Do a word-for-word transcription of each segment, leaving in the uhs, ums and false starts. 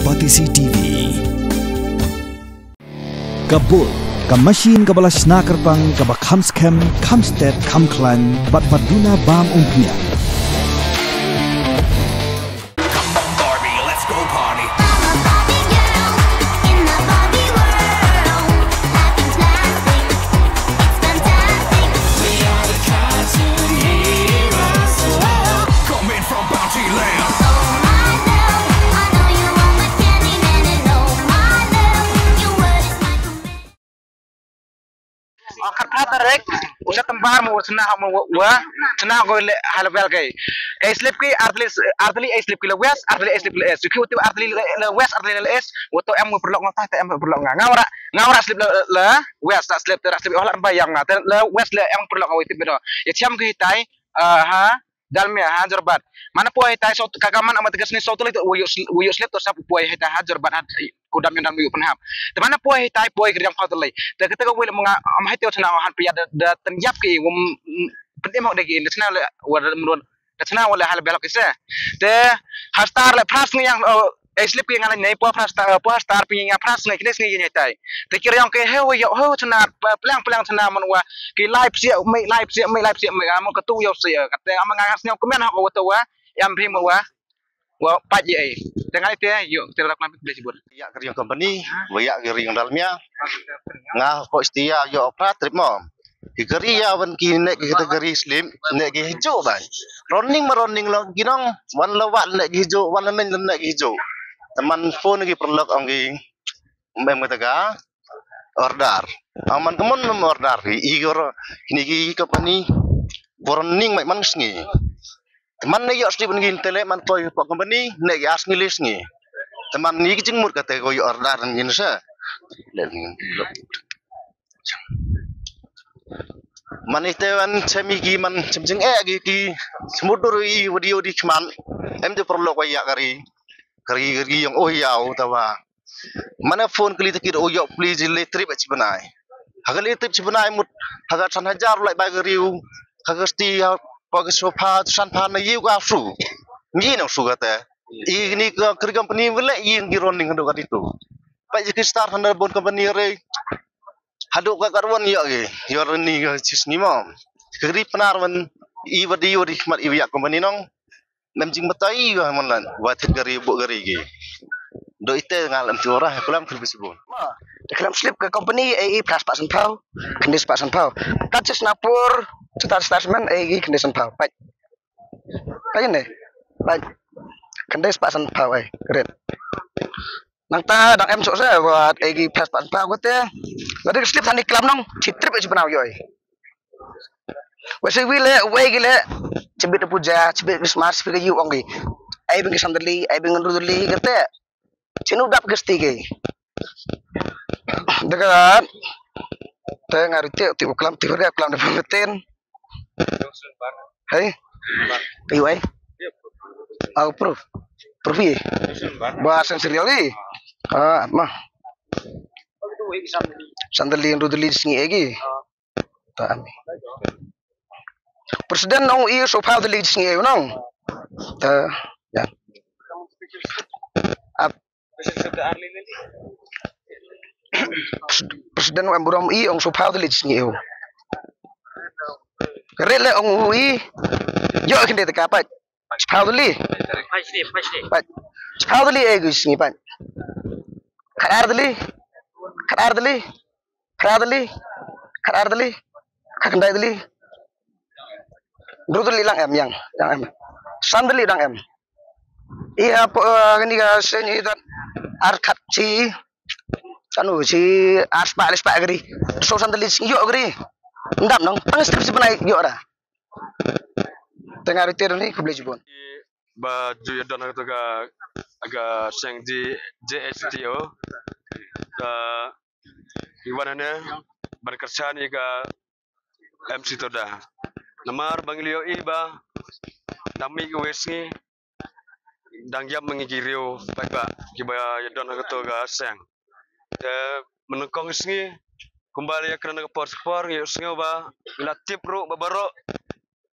Batesi T V. Ka bul, ka machine kaba la shna kyrpang, kaba kham skhem, kham stet, kham khlaiñ, bad ba duna bam umphniang. Khat pat rek, u sa tymbar mo, u sa na mo, wa sa na ko le hal bel kai. Kai slip ki artli, artli ai slip ki le west, artli ai slip le est. Ki u tip artli le west, artli le est. Wa to em mo perlok ngau ta, em perlok nga. Ngau ra, ngau ra slip le west, ta slip, ta slip oh la ba yang nga. Le west le em perlok ngau tip bedo. Ya chiam ki tai, ha Dalmia, ha Jorbat. Mana poi tai sot, kaka man ama tegas ni sot le, wa yu slip to sap poi hai tai ha Jorbat ha. Ku dam yong dam yu pynhap. Te mana poi hai tai poi kri yang phaw te lei. Te kata ka wei le manga am hai teo chana han pia da da ten yap ki wum. Pen em hok de ki da chana le wa da mun da chana wa le hal belok ki se. Te hastar le pras ngi yang ai slip ki ngan nei po pras ta po hastar pi nga pras ngi kines ngi ngi tai. Te kri yang ke heu yo heu chana plang plang chana man wa ki live sia mai live sia mai live sia mai am ka tu yo sia kata am nga ngas nyau kemen hok wa to wa. Yam phi mo wa. Wa pat ye ai. Te ngai te yu te rak lam ple jibun. Ya kri company, wa ya kri Dalmia. Nga ko istia yo opera trip mo. Ki kri ya wan ki ne ki kata kri slip, ne ki hiju bai. Running ma running lo ki nong, wan la wa ne ki hiju, wan la men ne ki hiju. Teman phone ki perlok ong ki mem kata ka order. Aman kemon mem order i gor kini ki company. Running mai man sngi. Teman ne yok sdip ngi tele man toy pok company ne ya sngi le sngi. Teman ni ki jingmut kata ko yok order ngi sa. Man ite wan chemi ki man chem jing eh ki ki semudur i wadi wadi kman. Em de perlu ko ya kari kari kari yang oh ya utawa. Mana phone kali takir oh yok pli ji le trip achi banai. Haga le trip chi banai mut haga san hajar lai bai kari u haga sti ha pa ka sofa san pha na yu ka su. Ngi nang su kata. I ni ka kri company wala i ngi ron ning hadu ka ditu. Pa i ki star handa bon company re. Hadu ka karwan ya ge. Yo ni ka sis ni ma. Kri pnar wan i wadi wadi khmat i ya company nong. Mem jing batai wa mon lan wa thit gari bu gari ge. Do ite ngal em tu ora kulam kri bisi bon. Ma, de klam slip ka company e e plus pat san pau. Kandis pat san pau. Tat sis napur, tat star man e e kandis san pau. Pat. Kayu ne? Pat. Kandis pat san pau ai. Red. Nang ta dang em sok sa wat e e plus pat san pau ko te. Lada slip tani klam nong, chitrip e chipanau yoi. Wei se wei le wei gi le. Chibit puja chibit Christmas chibit ka yu ong gi. Ai bing ki sandali ai bing ndu dali kete. Chinu dap ke sti ke. Dekat. Te ngari te ti uklam ti hore uklam de pemeten. Hai. Ayu ai. Au proof. Proof ye. Ba sen serial ni. Ah, mah. Sandali ndu dali sngi egi. Ta ami. President nong i so pau dali sngi nong. Ta ya. Ap. President em burom i ong so pau dali sngi. Kare le ong u i. Yo kinde ta ka pat. Chipau dali. Pat. Chipau dali e gu sngi pat. Khatar dali. Khatar dali. Phra dali. Khatar dali. Khatar dali. Bru dali lang em yang, yang em. San dali dang em. Iya po kani ka sen i dat ar khat si. Kanu si ar spa le spa gari. So san dali yo gari. Ndam nong. Tang strip si benai yo ra. Tengah riti ni khublei jibun. Ba ju ïa don ha kato ka, ka seng G H T O. Ka i wan hane ban kyrshan ïa ka M C Toda. Namar ba ngi leh ïohi ba dang mih kiwei sngi dang ïap ma ngi ki riew paidbah kiba ïa don ha kato ka seng. Te mynnyngkong sngi kumba la ïakren ha ka por sha ka por ngi ïohsngew ba ngi la tip ruh ba baroh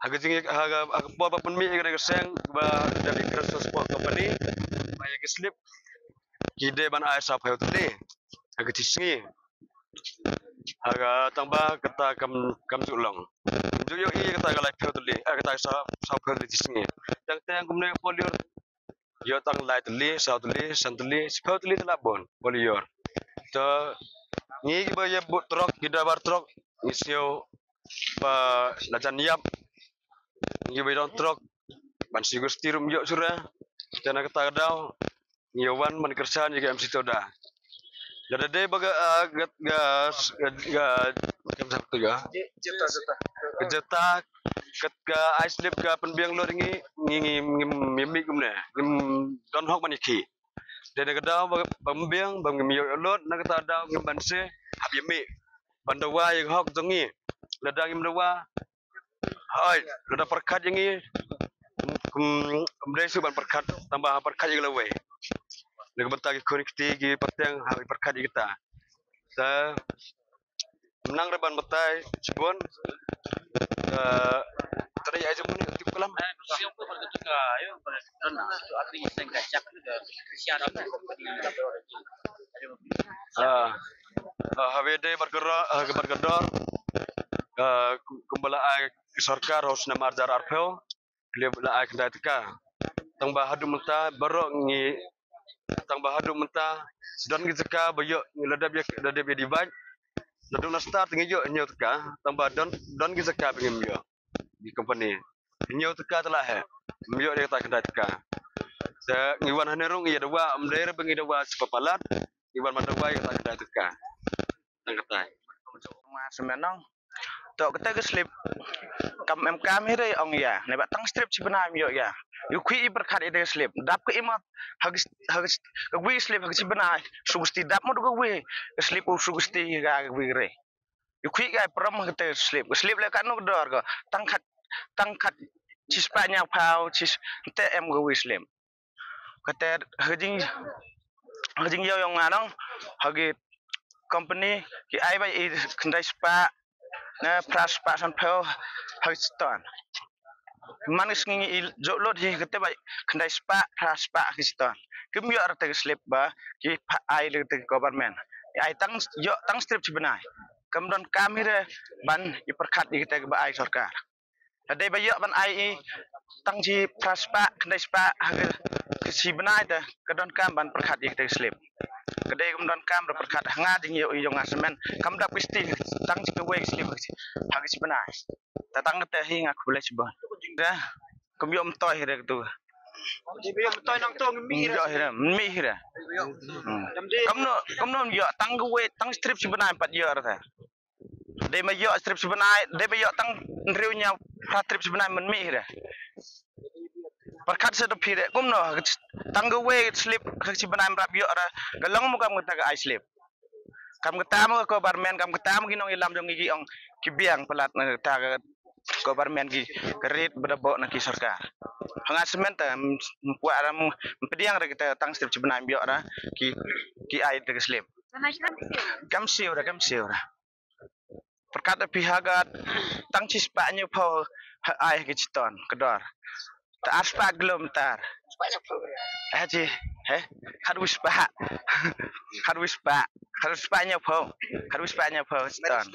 ha ka jing ha ka ha ka por ba pynmih ïa kane ka seng ba da ïakren sa sport company ba ïa ka slip ki dei ban ai sawphew tylli ha ka shi sngi. Ha ka tang ba kata kam, kam ju long. Ju ïohi kata ka laiphew tylli, eh, kata ka saw, sawphew tylli shi sngi. Tang tang kumne por lyiur ïoh tang lai tylli, saw tylli, san tylli, shiphew tylli te la bun por lyiur. Te ngi kiba ïa bud trok, ki driver trok, ngi sngew ba la jan ïap. Ngi ba ïa don trok ban shu gusti ruh ym ïoh shuh re. Te na kata ka daw ngi ïa wan ban kyrshan ïa ka M C Tawda. Lada dei ba ka, ah, ka, ka, ka, ka, ka, ka jata, ka jata, ka, ka ai slip ka pynbiang lut ngi, ngi, ngi, ngi, ngi mih kumne, ngim don hok ban ïa khih. Dei na ka daw ba, ba pynbiang, ba ngim ïoh lut, na kata ka daw ngim ban sa hap ïa mih ban dawa ïa ka hok jong ngi. Lada ngim dawa, hooid, lada pyrkhat ïa ngi, kum, kum dei shuh ban pyrkhat, tang ba pyrkhat ïa ka lawei. Na ka bynta ki khun ki kti ki pateng, ha ki pyrkhat ïa kita. Te ym nang re ban batai shibun. Te trai ai jong ngi tip kalam. Ah, ah, haba dei bad ka ro-, ah, bad ka dor, ah, ku-, kumba la ai sorkar ha u snem ar hajar arphew, la ai khyndai tyngka. Tang ba haduh mynta baroh ngi, tang ba haduh mynta don ki jaka ba ïoh, la dep ïa, la dep ïa divide. Naduh na start ngi ïoh hynñiew tyngka, tang ba don, don ki jaka ba ngim ïoh. Ki company hynñiew tyngka te la heh. Ym ïoh de kata khyndai tyngka. Te ngi wan hangne ruh ngi ïa dawa, ym dei re ba ngi dawa sha palat. Ngi wan ban dawa ïa kata khyndai tyngka. Tang kata. Nga smen nong. To kata ka slip kam em kam hi re ong ïa. Ne ba tang strip shi bnai ym ïoh ïa. Ïoh khih i pyrkhat ïa ka slip. Dap ka imot ha ka, ha ka, ka wi slip ha ka shi bnai. Shu gusti dap mo ka wi. Ka slip u shu gusti ka wi re. Ïoh khih ka prom kata slip. Slip le katno ka dor ko. Tang khat, tang khat shispah hynñiewphew, shis-, te em ka wi slip. Kata ha jing, ha jingïoh yong nga nong, ha ki company, ki ai ba i khyndai spah, ne phra spah sanphew, ha ki ton. Man ka sngi ngi i jok lut hi kata ba khyndai spah, phra spah ha ki ton. Kim ïoh rta ka slip ba, ki pha ai le kata ka government. Ai tang, ïoh tang strip shi bnai. Kam don kam hi re ban i pyrkhat ïa kata ba ai sorkar. Lada dei ba ïoh ban ai i tang shi phra spah, khyndai spah, ha ka, ka shi bnai te, ka don kam ban pyrkhat ïa kata ka slip. Ka dei kam don kam re pyrkhat ha nga jingïoh i yong nga smen. Kam dap kisti tang shi kawei ka slip ha ka shi, ha ka shi bnai. Ta tang kata hi nga khublei shibun. Te, kam ïoh myntoi hi re katu. Dei ba ïoh myntoi nangto ngim mih hi re. Ym ïoh hi re, ym mih hi re. Hmm. Dam dei. Kamno, kamno ym ïoh tang kawei, tang strip shi bnai pat ïoh re te. Dei ma ïoh strip shi bnai, dei ma ïoh tang hynriew hynñiew phra strip shi bnai ym mih hi re. Pyrkhat sa da phi re, kumno, tang kawei slip ha shi bnai ym rap ïoh re, ka long mo kam kata ka ai slip. Kam kata mo ka government, kam kata mo ki nongïalam jong ngi ki ong, ki biang palat na kata ka government ki, ka rit ba da bok na ki sorkar. Ha nga smen te, ym, ym kwah re, ym pdiang re kita tang strip shi bnai ym ïoh re, ki, ki ai te ka slip. Kam siew re, kam siew re. Pyrkhat da phi ha ka tang shispah hynñiewphew ha ai ha ki shiton ka dor. Te ar spah kilometer. Ha ji, he? Khatwei spah. Khatwei spah. Khatwei spah hynñiewphew. Khatwei spah hynñiewphew shiton.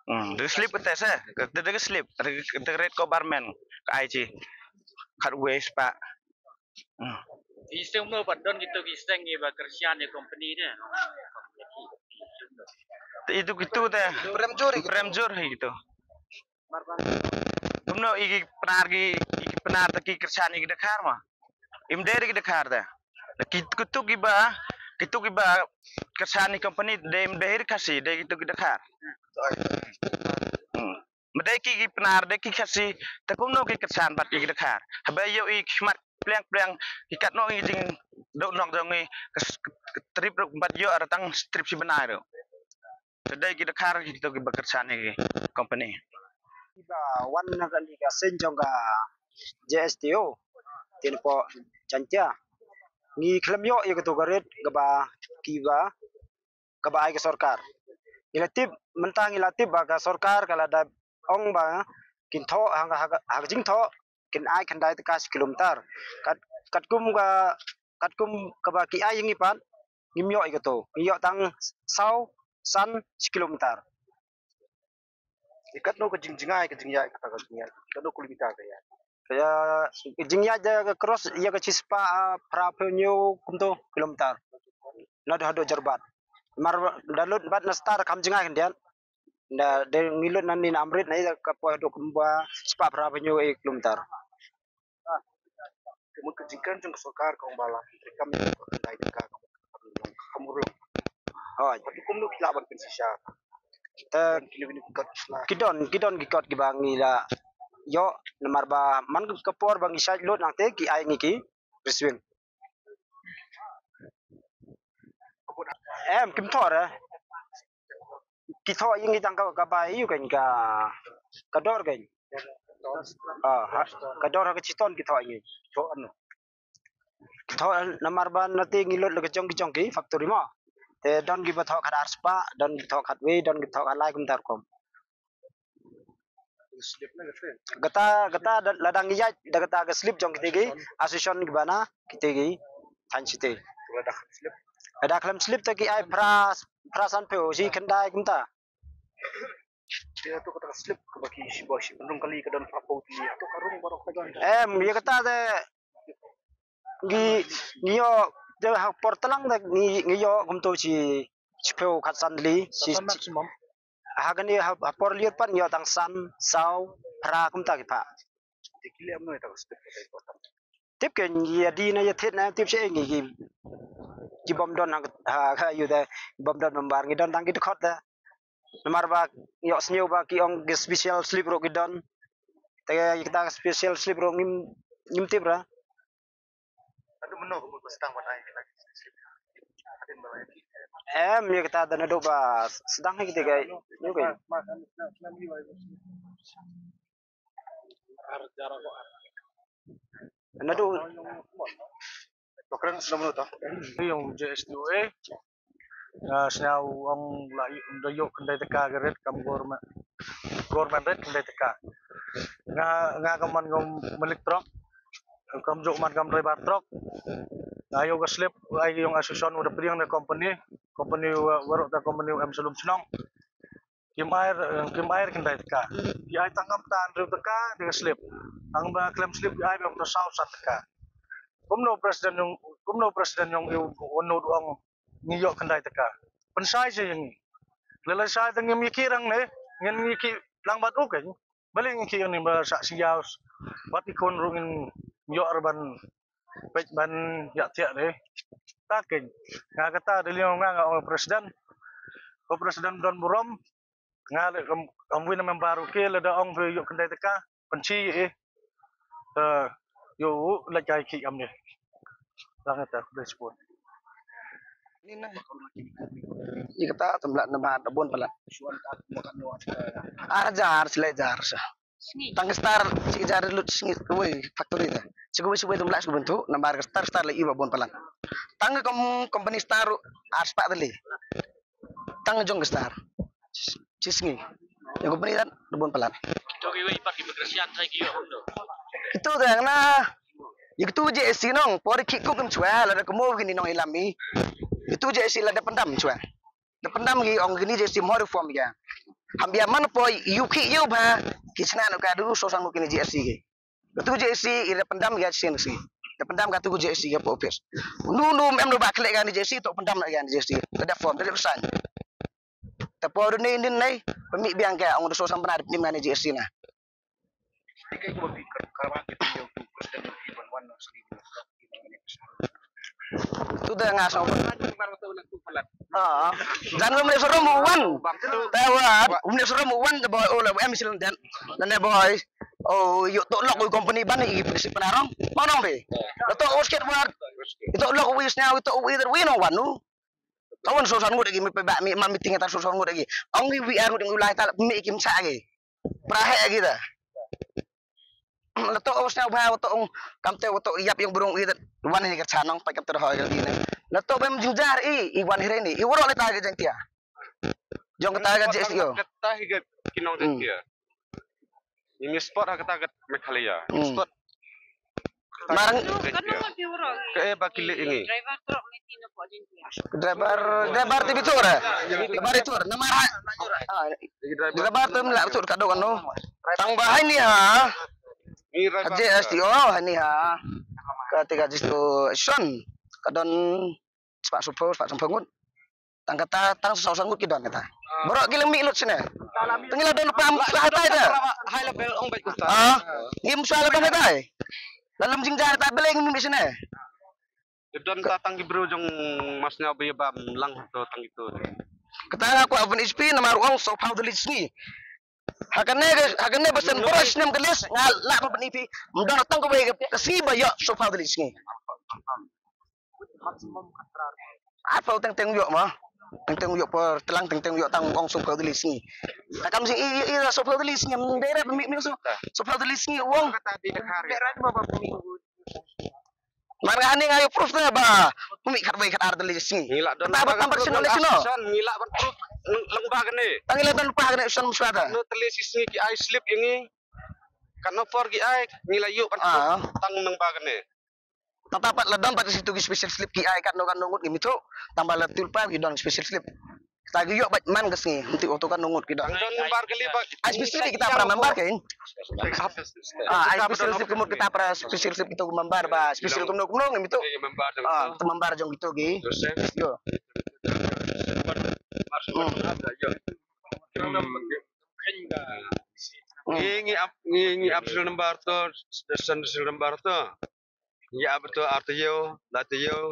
Hmm, da slip kata sa. Kata da slip. Da, da ret government ka ai ji. Khatwei spah. Hmm. Ki seng mo pat don kito ki seng kiba kyrshan ïa company ne. Te itu kito te. Prem jur hi kito. Prem jur hi kito. Kumno i ki Pnar ki, i ki Pnar te ki kyrshan ïa ki Dkhar ma. Im dei ki Dkhar te. Ki, kito kiba, kito kiba kyrshan ïa company dei im dei Khasi, dei kito ki Dkhar. Hmm. Ma dei ki, ki Pnar, dei ki Khasi, te kumno ki kyrshan bad ki Dkhar. Haba ïoh i khmat pliang pliang, ki katno i jingdon nong jong i, ka s-, ka, ka trip ruh bad ïoh ar tang trip shi bnai ruh. Te dei ki Dkhar kito kiba kyrshan ïa ki company. Kiba wan na kane ka seng jong ka J S T O. Tin po Jaintia. Ngi khlem ïoh ïa kato ka rit kaba kiba kaba ai ka sorkar. Ngi la tip, mynta ngi la tip ba ka sorkar ka la da ong ba kin thoh ha ka, ha ka, ha ka jingthoh kin ai khyndai tyngka shi kilometer. Kat, katkum ka katkum kaba ki ai ïa ngi pat, ngim ïoh ïa kato. Ngi ïoh tang saw, san, shi kilometer. Ïa katno ka jingjngai, ka jingïaid, kata ka jingïaid, katno kilometer ka ïaid? Ka jingïaid da ka cross ïa ka shispah, ah, phra phew hynñiew kumto kilometer. Naduh haduh Jorbat. Mar da lut bad na Star kham jngai khyndiat. Da, da ngi lut nangne na Amrit na ïa ka poi haduh kumba shispah phra phew hynñiew kilometer. Te mut ka jingkren jong ka sorkar ka ong ba la treikam ïa ka khyndai tyngka ka mut ka kam urlong. Hooid. Te kumno ki lah ban pynshisha? Te ki don, ki don ki kot kiba ngi la ïoh namar ba man ka por ba ngi shait lut nangta ki ai ngi ki free swing. Em, kim thoh re. Ki thoh ïa ngi tang ka, kaba ïa u kein ka, ka dor kein. Ah, ha, ka dor ha ka chiton ki thoh ïa ngi. Ki thoh namar ba nate ngi lut la ka jong ki jong ki factory mo. Te don kiba thoh khatar spah, don ki thoh khatwei, don ki thoh khatlai kumta rukom. Kata, kata da, la dang ïaid da kata ka slip jong kita ki association kiba na kita ki thaiñ shatei. Lada khlem slip te ki ai phra, phra sanphew shi khyndai kumta. Te hato kata ka slip kaba ki shiba shi pynrung kali ka don phra phew tylli, hato ka rung baroh ka don? Em, ïa kata te ngi, ngi ïoh te ha por tlang te ngi, ngi ïoh kumto shi, shiphew khatsan tylli shi, maximum. Ha kane ha, ha por liur pat ngi ïoh tang san, saw, phra kumta ki phah. Te ki leh kumno ïa kata ka slip? Tip kein ïa die na ïa thied na tip sha ngi ki, ki bym don ha, ha, ha ïoh te bym don member, ngi don tang ki dkhot te. Namar ba ïohsngew ba ki ong ki special slip ruh ki don. Te kita special slip ruh ngim, ngim tip re. Em, ïa kata da naduh ba sdang ha kita ka ïoh ka. Naduh. Ïong J S T O A. Nga sngew ong la ïoh, da ïoh khyndai tyngka ka rate kam government. Government rate khyndai tyngka. Nga, nga ka man ngam malik truck. Kam jok man kam driver truck. Nga ïoh ka slip, ai ïong association u da pdiang na company. Company wa, waroh ta company em Salum Shnong. Kim ai, eh, kim ai khyndai tyngka. Ki ai tang kam tan hynriew tyngka da ka slip. Tang ba khlem slip ki ai ba saw san tyngka. Kumno president ïong, kumno president ïong i u nud ong ngi ïoh khyndai tyngka. Pynshai sha ïa ngi. Lada shai te ngim ïa ki rang ne, ngin ïa ki lang bad u kein. Balei ngin ïa ki ïa ni ba sah sing ïa us. Bad i khun ruh ngin ïoh re ban peit ban ïa thiah re. Ta kein. Nga kata da liang nga nga ong president. Ko president don burom. Nga le kam, kam win member u ke lada ong phi ïoh khyndai tyngka. Pynshi eh. Te ïoh u la jai ki am ne. Lang ta khublei shibun. Ni na. Ïa kata tam lah namar da bun palat. Ar hajar, shi lai hajar sa. Tang ka Star shi hajar lut sngi kawei factory ta. Shi kawei shi kawei tam lah shi kawei tu namar ka Star, Star la i ba bun palat. Tang ka kom-, company Star ar spah tylli. Tang jong ka Star. Shi sngi. Ïa company rat da bun palat. Kito kiwei pat ki Christian sa ki ïoh kumno? Kito te na. Ïa kito J S C nong, por ki kum kum chwa, lada kumno kini nong ilam i. Kito J S C lada pyndam chwa. Da pyndam ki ong kini J S C mo reform ïa. Ham ïa man poi ïu ki ïu ba ki sna no ka du so sang kini J S C ki. Katu J S C i da pyndam ïa sien si. Da pyndam katu J S C ïa po office. Nu nu em no ba khlek kani J S C to pyndam na kani J S C. Da form da sign. Ta por ni ni nei pynmih biang ka ong da so sang bna da pynim kani J S C na. Tu da nga song. Ah, dan ngam ne sorom wan. Tawa, ngam ne sorom wan da boy, oh la em silang dan. Nane boy. Oh, yo to lok company ban i pisi panarong. Manong be. To osket wan. To lok wi snya to wi der wi no wan nu. Tawan so san ngut agi mi pe ba mi ma meeting ta so san ngut agi. Ong wi wi ar ngut agi lai ta mi kim sa agi. Prahe agi da. La to os na ba to ong kam te to yap yung burung i wan ni ka chanong pa kam te ho i ne. La to bem jingjar i i wan hire ni i woro le ta ga jeng tia. Jong ta ga J S O. Kata hi ga kinong jeng tia. Ini sport ha kata ga Meghalaya. Sport. Marang. Ka e ba kile ingi. Driver truk ni tino po din dia. Driver, driver te bitu re. Driver itu re. Nama ra. Driver tu mla tu ka dok ano. Tang ba hai ni ha. Ka J S T O hai ni ha. Ka tiga jistu son. Ka don spah sopho, spah sopho ngut. Tang kata, tang saw saw ngut ki don kata. Baroh ki leng mih lut sini. Tang ila don pam sah tai ta. High level ong bai kuta. Ah, ngim sah level tai. Lalu jing jar ta beleng mih sini. Don ta tang ki bru jong mas nya bi bam lang to tang itu. Kata nga kwah ban H P namar ong saw phaw tylli sngi. Hakane hakane basen baroh snem tylli nga lah ban H P. Mdon tang ko bai ka sngi ba ïoh saw phaw tylli sngi. Arphew teng teng ïoh ma. Teng teng ïoh por telang teng teng ïoh tang ong saw phew tylli sngi. Takam sing i i saw phew tylli sngi mdei ra pemik mik saw phew tylli sngi ong. Man nga hani nga ïoh proof te ba pemik khat bai khat ar tylli sngi. Ngila don ta ba tam ba sino le sino. Ngila ban proof lang ba kane. Tang ngila don pa kane san muswada. No tylli sngi ki ai slip ïa ngi. Kan no por ki ai ngila ïoh ban proof tang nang ba kane. Tang ta pat la don pat situ ki special slip ki ai katno katno ngut ngim ithuh. Tang ba la tulpa ki don special slip. Kita ki ïoh bad man ka sngi hynti oto katno ngut ki don. Don member kali ba. Ai special kita para member kan. Ah, ai special slip ki mut kita para special slip kita member ba special kumno kumno ngim ithuh. Ah, member jong kita ki. Yo. Ngi ngi ap ngi ngi ap serial number to, serial number to. Ngi ap to ar taïew, la taïew.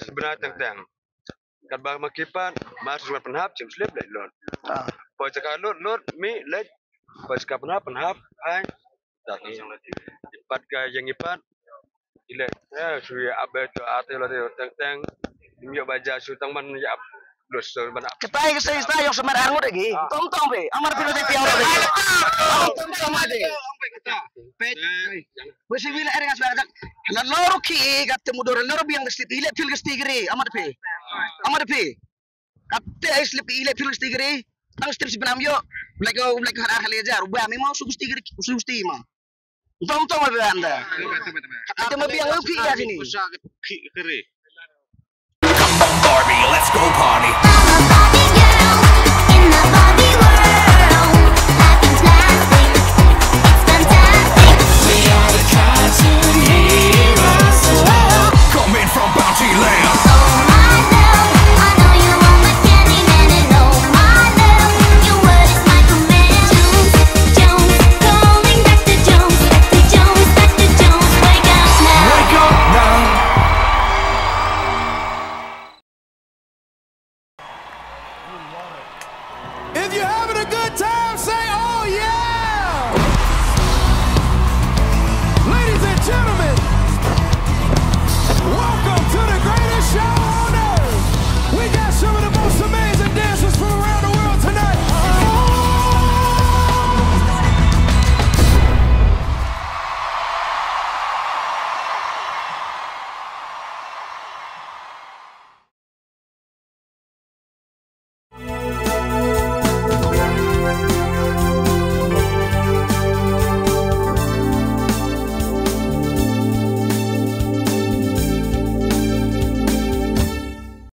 Sebenar teng teng. Kat ba ma kipat, ma suat penhap, cim slip lek lot. Ah. Poi caka lot, lot, mi lek. Poi caka penhap, penhap, ai. Tat ni. Ipat ka yang ipat. Ilek, eh, sui abe to ate lo teng teng. Ym ïoh ba ja su tang man ïa ap. Los to ban ap. Ketai ke sai sai yang semer angut lagi. Tong tong be. Amar pino te piau lagi. Tong tong ade. Pet. Wes wi la ere ngas ba. La lor ki gat te mudur lor biang ke slip ile pil ke stigri. Amar pe. Amar pe. Kate ai slip ile pil ke stigri. Tang strip si benam ïoh. Black black har har leja. Rubah memang su stigri su sti ma. Tong tong be anda. Kate ma biang ki ya sini. Come on, Barbie, let's go party.